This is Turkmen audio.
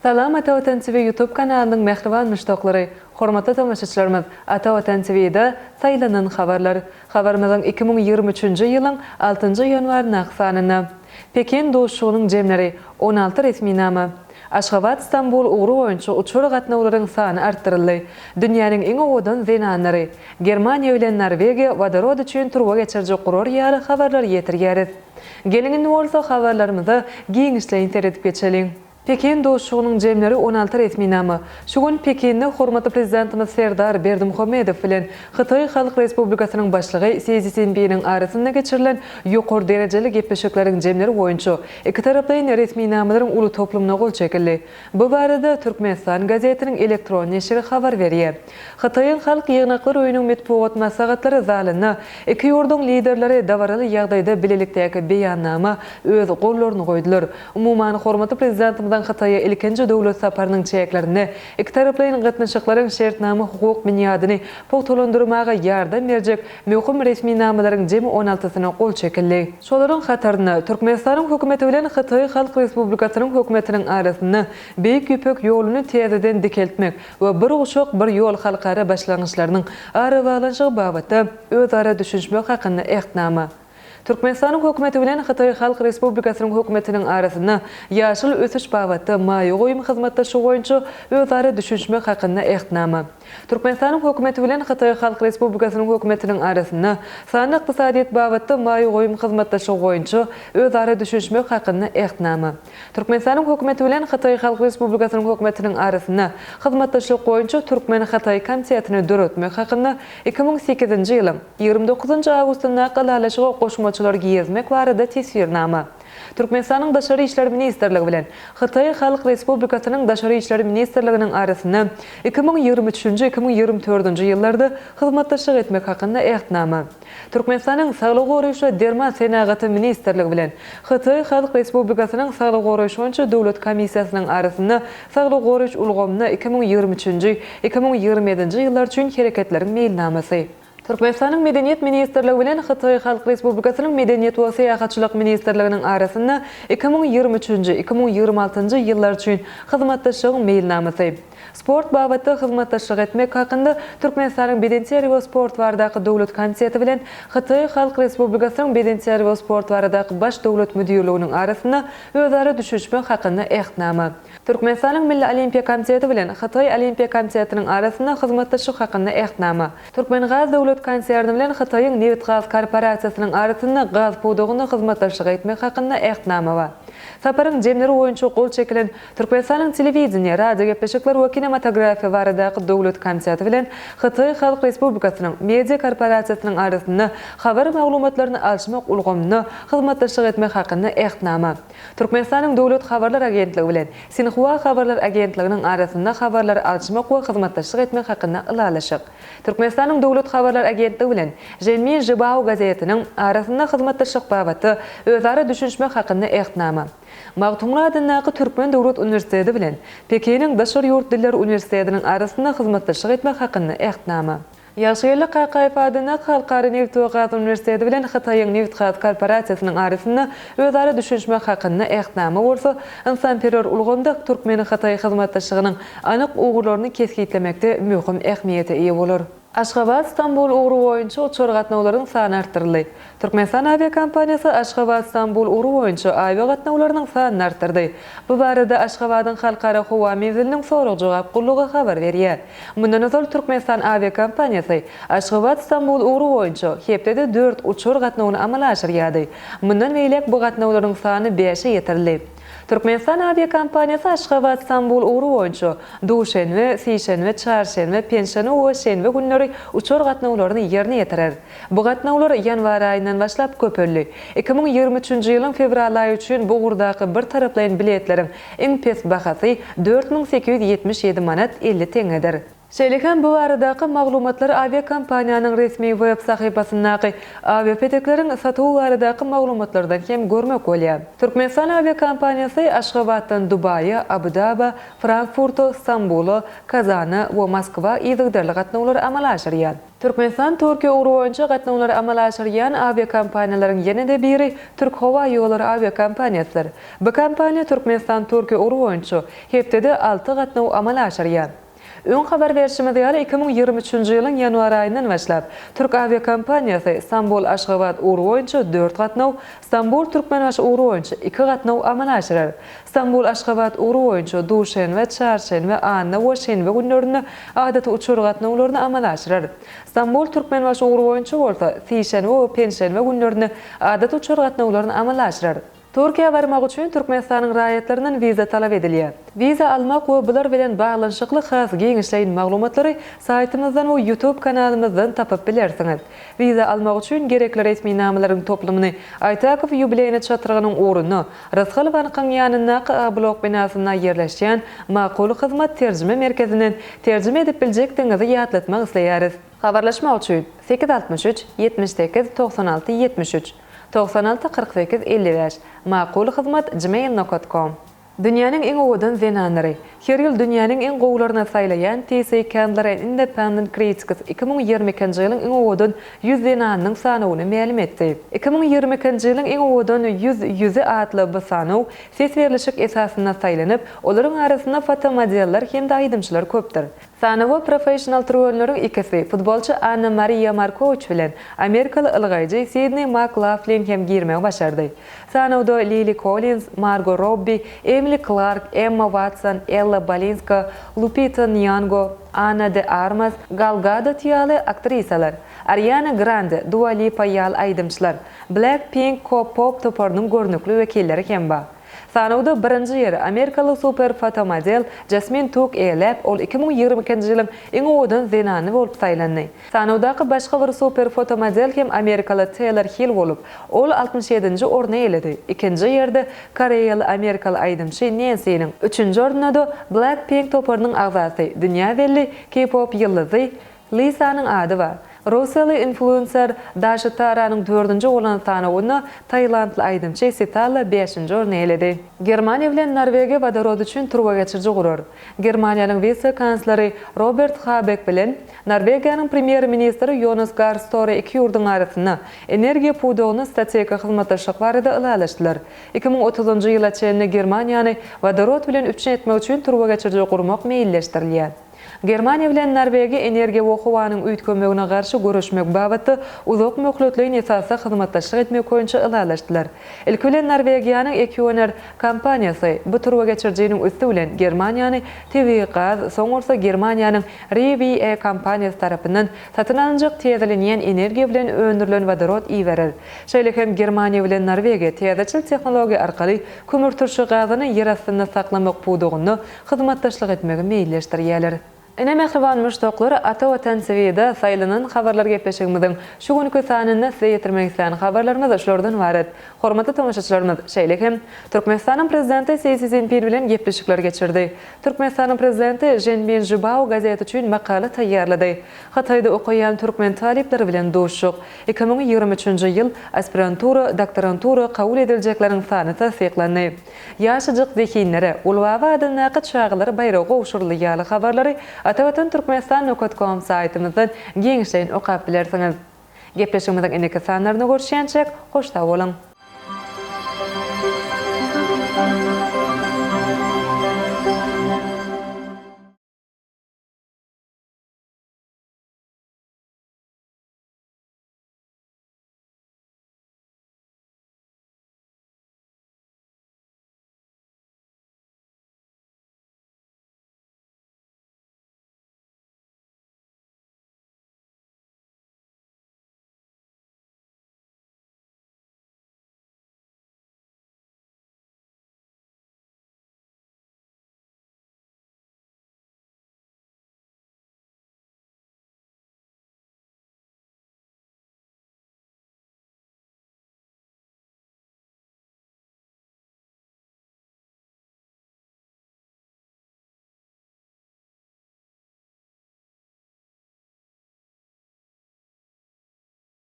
Salam Ata Watan TV YouTube kanalynyň mähriban muşdaklary! Hormatly tomaşaçylarymyz, Ata Watan TV-de saýlanan habarlar. Habarymyzyň 2023-nji ýylyň altynjy ýanwaryndaky sanynda. Pekin duşuşygynyň jemleri, 16 resminama. Aşgabat, Stambul ugry boýunça uçar gatnawlaryň sany artdyryldy. Dünýäniň iň owadan zenanlary. Germaniýa bilen Norwegiýa wodorod üçin turba geçiriji gurar ýaly habarlary ýetirýäris. Geliň indi bolsa habarlarymyza giňişleýin seredip geçeliň. Pekin duşuşygynyň jemleri 16 resminama. Şu gün Pekinde hormatly Prezidentimiz Serdar Berdimuhamedow bilen Hytaý Halk Respublikasynyň Başlygy Si Szinpiniň arasynda geçirilen ýokary derejeli gepleşikleriň jemleri boýunça ikitaraplaýyn resminamalaryň uly toplumyna gol çekildi. Bu barada Türkmenistan gazetiniň elektron neşiri habar berýär. Hytaýyň Halk ýygnaklar öýüniň metbugat maslahatlary zalynda iki ýurduň Liderleri dabaraly ýagdaýda bilelikdäki Beýannama öz gollaryny goýdular. Umuman, hormatly Prezidentimiziň Hytaýa ilkinji döwlet saparynyň çäklerinde ikitaraplaýyn gatnaşyklaryň şertnama-hukuk binýadyny pugtalandyrmaga ýardam berjek möhüm resminamalaryň jemi on altysyna gol çekildi. Şolaryň hatarynda, Türkmenistanyň Hökümeti bilen Hytaý Halk Respublikasynyň Hökümetiniň arasynda Beýik Ýüpek ýoluny täzeden dikeltmek we Bir guşak, bir ýol halkara başlangyçlarynyň arabaglanyşygy babatda özara düşünişmek hakynda Ähtnama, Türkmenistanyň Hökümeti bilen Hytaý Halk Respublikasynyň Hökümetiniň arasynda ýaşyl ösüş babatda maýa goýum hyzmatdaşlygy boýunça özara düşünişmek hakynda Ähtnama, Türkmenistanyň Hökümeti bilen Hytaý Halk Respublikasynyň Hökümetiniň arasynda sanly ykdysadyýet babatda maýa goýum hyzmatdaşlygy boýunça özara düşünişmek hakynda Ähtnama, Türkmenistanyň Hökümeti bilen Hytaý Halk Respublikasynyň Hökümetiniň arasynda hyzmatdaşlyk boýunça Türkmen-hytaý komitetini döretmek hakynda 2008-nji ýylyň 29-njy awgustyndaky Ylalaşyga goşmaçalar girizmek barada Teswirnama. Türkmenistanyň Daşary işler ministrligi bilen Hytaý Halk Respublikasynyň Daşary işler ministrliginiň arasynda 2023-nji, 2024-nji ýyllarda hyzmatdaşlyk etmek hakynda Ähtnama. Türkmenistanyň Saglygy goraýyş we derman senagaty ministrligi bilen Hytaý Halk Respublikasynyň Saglygy goraýyş boýunça döwlet komissiýasynyň arasynda saglygy goraýyş ulgamynda 2023-nji, 2027-nji ýyllar üçin hereketleriň meýilnamasy. Türkmenistanyň Medeniýet ministrligi bilen Hytaý Halk Respublikasynyň Medeniýet we syýahatçylyk ministrliginiň arasynda 2023-nji, 2026-njy ýyllar üçin hyzmatdaşlygyň meýilnamasy. Sport babatda hyzmatdaşlyk etmek hakynda Türkmenistanyň Bedenterbiýe we sport baradaky döwlet komiteti bilen Hytaý Halk Respublikasynyň Bedenterbiýe we sport baradaky Baş döwlet müdirliginiň arasynda özara düşünişmek hakynda Ähtnama. Türkmenistanyň Milli Olimpiýa komiteti bilen Hytaý Olimpiýa komitetiniň arasynda hyzmatdaşlyk hakynda Ähtnama. Türkmengaz döwlet konserni bilen Hytaýyň Nebitgaz korporasiýasynyň arasynda gaz pudagynda hyzmatdaşlyk etmek hakynda Ähtnama bar. Saparyň jemleri boýunça gol çekilen Türkmenistanyň Telewideniýe, radiogepleşikler we kinematografiýa baradaky döwlet komiteti bilen Hytaý Halk Respublikasynyň Media korporasiýasynyň arasynda habar maglumatlaryny alyşmak ulgamynda hyzmatdaşlyk etmek hakynda Ähtnama, Türkmenistanyň Döwlet habarlar agentligi bilen Sinhua habarlar agentliginiň arasynda habarlary alyşmak we hyzmatdaşlyk etmek hakynda Ylalaşyk, Türkmenistanyň Döwlet habarlar agentligi bilen Ženmin Žibao gazetiniň arasynda hyzmatdaşlyk babatda özara düşünişmek hakynda Ähtnama. Magtymguly adyndaky Türkmen döwlet uniwersiteti bilen Pekiniň Daşary ýurt dilleri uniwersitetiniň arasynda hyzmatdaşlyk etmek hakynda Ähtnama. Ýagşygeldi Kakaýew adyndaky Halkara nebit we gaz uniwersiteti bilen Hytaýyň nebit-gaz korporasiýasynyň arasynda özara düşünişmek hakynda Ähtnama bolsa ynsanperwer ulgamda türkmen-hytaý hyzmatdaşlygynyň anyk ugurlaryny kesgitlemekde möhüm ähmiýete eýe bolar. Aşgabat, Stambul ugry boýunça uçar gatnawlaryň sany artdyryldy. Türkmenistan awiakompaniýasy Aşgabat, Stambul ugry boýunça awiagatnawlarynyň sanyny artdyrdy. Bu barada Aşgabadyň Halkara howa menziliniň sorag-jogap gullugy habar berýär. Mundan ozal Türkmenistan awiakompaniýasy Aşgabat, Stambul ugry boýunça hepdede dört uçar gatnawyny amala aşyrýardy. Mundan beýläk bu gatnawlaryň sany bäşe ýetirildi. Türkmenistan awiakompaniýasy Aşgabat, Stambul ugry boýunça duşenbe, sişenbe, çarşenbe, penşenbe we şenbe günleri uçar gatnawlaryny ýerine ýetirer. Bu gatnawlar ýanwar aýyndan başlap köpeldi. 2023-nji ýylyň fewral aýy üçin bu ugurdaky birtaraplaýyn biletleriň iň pes bahasy 4877 manat 50 teňňedir. Şeýle hem bu baradaky maglumatlary awiakompaniýanyň resmi web sahypasyndaky awiapetekleriň satuwy baradaky maglumatlardan hem görmek bolýar. Türkmenistan awiakompaniýasy Aşgabatdan Dubaýa, Abu-Daba, Frankfurta, Stambula, Kazana we Moskwa yzygiderli gatnawlary amala aşyrýar. Türkmenistan-Türkiýe ugry boýunça gatnawlary amala aşyrýan awiakompaniýalaryň ýene-de biri Türkhowaýollary awiakompaniýasydyr. Bu kompaniýa Türkmenistan-Türkiýe ugry boýunça hepdede alty gatnaw amala aşyrýar. Öň habar berşimiz ýaly, 2023-nji ýylyň ýanwar aýyndan başlap, türk awiakompaniýasy Stambul-Aşgabat ugry boýunça dört gatnaw, Stambul-Türkmenbaşy ugry boýunça iki gatnaw amala aşyrar. Stambul-Aşgabat ugry boýunça duşenbe, çarşenbe, anna we şenbe günlerinde adaty uçar gatnawlaryny amala aşyrar. Stambul-Türkmenbaşy ugry boýunça bolsa, sişenbe we penşenbe günlerinde adaty uçar gatnawlaryny amala aşyrar. Türkiýä barmak üçin Türkmenistanyň raýatlaryndan wiza talap edilýär. Wiza almak we bular bilen baglanyşykly has giňişleýin maglumatlary saýtymyzdan we YouTube kanalymyzdan tapyp bilersiňiz. Wiza almak üçin gerekli resminamalaryň toplumyny Aýtakow ýubileýny çatrygynyň ugrunda, Rysgal bankyň ýanyndaky A blok binasynda ýerleşýän Makul Hyzmat terjime merkezinden terjime edip biljekdigiňizi ýatlatmak isleýäris. Habarlaşmak üçin, 863 78 96 73. 96 48 55 Makul hyzmat gmail nokat kom. Dünýäniň iň owadan zenanlary. Her ýyl dünýäniň iň gowularyny saýlaýan TC Candler and Independent Critics 2022-nji ýylyň iň owadan 100 zenanynyň sanawyny mälim etdi. 2022-nji ýylyň iň owadan 100 ýüzi atly bu sanaw ses berlişik esasynda saýlanyp, olaryň arasynda fotomodeller hem-de aýdymçylar köpdür. Sanawa professional türgenleriň ikisi, futbolçy Anna Mariýa Markowiç bilen amerikaly ylgaýjy Sidni Maklaflin hem girmegi başardy. Sanawda Lili Kollins, Margo Robbi, Emili Klark, Emma Watson, Ella Balinska, Lupita Nýango, Ana de Armas, Gal Gadot ýaly aktrisalar, Ariana Grande, Dua Lipa ýaly aýdymçylar, Blackpink K-pop toparynyň görnükli wekilleri hem bar. Sanawda birinji ýeri amerikaly super fotomodel Jasmin Tuk eýeläp, ol 2022-nji ýylyň iň owadan zenany bolup saýlandy. Sanawdaky başga bir super fotomodel hem amerikaly Teýlor Hill bolup, ol 67-nji orny eýeledi. Ikinji ýerde koreýaly amerikaly aýdymçy Nensiniň, üçünji orunda-da Blackpink toparynyň agzasy, dünýä belli K-pop ýyldyzy Lisanyň ady bar. Russiýaly influenser Daşa Taranyň dördünji bolan sanawynda tailandly aýdymçy Sitala bäşinji orny eýeledi. Germaniýa bilen Norwegiýa wodorod üçin turbageçiriji gurar. Germaniýanyň wise-kansleri Robert Habek bilen Norwegiýanyň premýer-ministri Ýonas Gar Store iki ýurduň arasynda energiýa pudagynda strategik hyzmatdaşlyk barada ylalaşdylar. 2030-njy ýyla çenli Germaniýany wodorod bilen üpjün etmek üçin turbageçiriji gurmak meýilleşdirilýär. Germaniýa bilen Norwegiýa energiýa we howanyň üýtgemegine garşy göreşmek babatda uzak möhletleýin esasda hyzmatdaşlyk etmek boýunça ylalaşdylar. Ilki bilen Norwegiýanyň Equinor kompaniýasy bu turbageçirijiniň üsti bilen Germaniýany tebigy gaz, soň bolsa Germaniýanyň RWE kompaniýasy tarapyndan satyn alynjak täzelenýän energiýa bilen öndürilen wodorod iberer. Şeýle hem Germaniýa bilen Norwegiýa täzeçil tehnologiýa arkaly kömürturşy gazyny ýerastynda saklamak pudagynda hyzmatdaşlyk etmegi meýilleşdirýärler. Ine mähriban muşdaklar, Ata Watan TV-de saýlanan habarlar gepleşigimiziň şu günki sanynda size ýetirmek islän habarlarymyz şulardan ybarat. Hormatly tomaşaçylarymyz, şeýle hem, Türkmenistanyň Prezidenti Si Szinpin bilen gepleşikler geçirdi. Türkmenistanyň Prezidenti Ženmin Žibao gazeti üçin makala taýýarlady. Hytaýda okaýan türkmen talyplary bilen duşuşyk. 2023-nji ýyl aspirantura, doktorantura kabul ediljekleriň sany tassyklandy. Ýaşajyk zehinlere Gulbaba adyndaky çagalar baýragy gowşuryldy ýaly habarlary Atavatan Türkmenistan nokat kom saýtymyzdan giňişleýin okap bilersiňiz. Gepleşigimiziň indiki sanlarynda görüşýänçäk, hoş sag boluň!